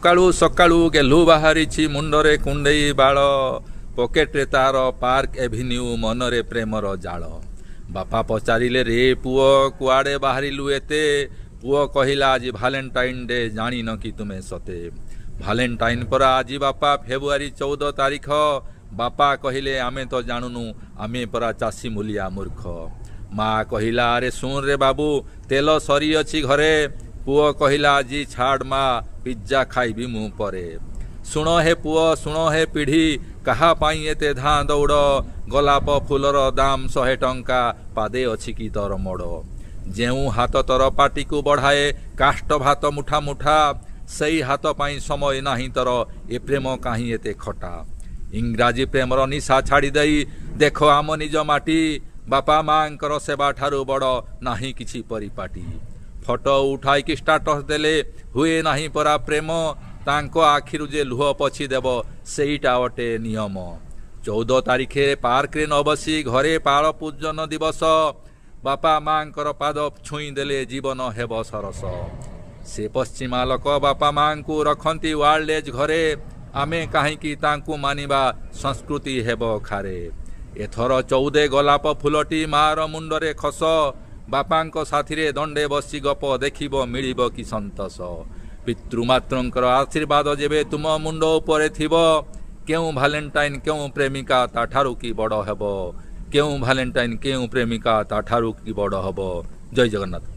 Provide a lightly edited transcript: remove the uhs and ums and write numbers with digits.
ସକାଳୁ ସକାଳୁ ଗେହ୍ଲୁ ବାହାରିଛି, ମୁଣ୍ଡରେ କୁଣ୍ଡେଇ ବାଳ, ପକେଟରେ ତାର ପାର୍କ ଏଭିନ୍ୟୁ, ମନରେ ପ୍ରେମର ଜାଳ। ବାପା ପଚାରିଲେ, ରେ ପୁଅ, କୁଆଡ଼େ ବାହାରିଲୁ ଏତେ? ପୁଅ କହିଲା, ଆଜି ଭାଲେଣ୍ଟାଇନ୍ ଡେ, ଜାଣିନ କି ତୁମେ ସତେ? ଭାଲେଣ୍ଟାଇନ୍ ପରା ଆଜି ବାପା, ଫେବୃଆରୀ 14 ତାରିଖ। ବାପା କହିଲେ, ଆମେ ତ ଜାଣୁନୁ, ଆମେ ପରା ଚାଷୀ ମୂଲିଆ ମୂର୍ଖ। ମା କହିଲା, ଆରେ ଶୁଣରେ ବାବୁ, ତେଲ ସରିଅଛି ଘରେ। ପୁଅ କହିଲା, ଆଜି ଛାଡ଼ ମା, ପିଜ୍ଜା ଖାଇବି ମୁଁ ପରେ। ଶୁଣ ହେ ପୁଅ, ଶୁଣ ହେ ପିଢ଼ି, କାହା ପାଇଁ ଏତେ ଧାଁ ଦୌଡ଼? ଗୋଲାପ ଫୁଲର ଦାମ 100 ଟଙ୍କା, ପାଦେ ଅଛି କି ତୋର ମୋଡ଼? ଯେଉଁ ହାତ ତୋର ପାଟିକୁ ବଢ଼ାଏ କାଷ୍ଠ ଭାତ ମୁଠା ମୁଠା, ସେଇ ହାତ ପାଇଁ ସମୟ ନାହିଁ ତୋର, ଏ ପ୍ରେମ କାହିଁ ଏତେ ଖଟା? ଇଂରାଜୀ ପ୍ରେମର ନିଶା ଛାଡ଼ି ଦେଇ ଦେଖ ଆମ ନିଜ ମାଟି, ବାପା ମାଙ୍କର ସେବା ଠାରୁ ବଡ଼ ନାହିଁ କିଛି ପରିପାଟି। ଫଟୋ ଉଠାଇକି ଷ୍ଟାଟସ୍ ଦେଲେ ହୁଏ ନାହିଁ ପରା ପ୍ରେମ, ତାଙ୍କ ଆଖିରୁ ଯେ ଲୁହ ପୋଛି ଦେବ ସେଇଟା ଅଟେ ନିୟମ। 14 ତାରିଖରେ ପାର୍କରେ ନ ବସି ଘରେ ପାଳ ପୂଜନ ଦିବସ, ବାପା ମାଙ୍କର ପାଦ ଛୁଇଁ ଦେଲେ ଜୀବନ ହେବ ସରସ। ସେ ପଶ୍ଚିମା ଲୋକ ବାପା ମାଙ୍କୁ ରଖନ୍ତି ୱାର୍ଲଡ ଏଜ୍ ଘରେ, ଆମେ କାହିଁକି ତାଙ୍କୁ ମାନିବା ସଂସ୍କୃତି ହେବ ଖାରେ। ଏଥର 14 ଗୋଲାପ ଫୁଲଟି ମାର ମୁଣ୍ଡରେ ଖସ, ବାପାଙ୍କ ସାଥିରେ ଦଣ୍ଡେ ବସି ଗପ, ଦେଖିବ ମିଳିବ କି ସନ୍ତୋଷ। ପିତୃମାତୃଙ୍କର ଆଶୀର୍ବାଦ ଯେବେ ତୁମ ମୁଣ୍ଡ ଉପରେ ଥିବ, କେଉଁ ଭାଲେଣ୍ଟାଇନ୍ କେଉଁ ପ୍ରେମିକା ତାଠାରୁ କି ବଡ଼ ହେବ? କେଉଁ ଭାଲେଣ୍ଟାଇନ୍ କେଉଁ ପ୍ରେମିକା ତାଠାରୁ କି ବଡ଼ ହେବ? ଜୟ ଜଗନ୍ନାଥ।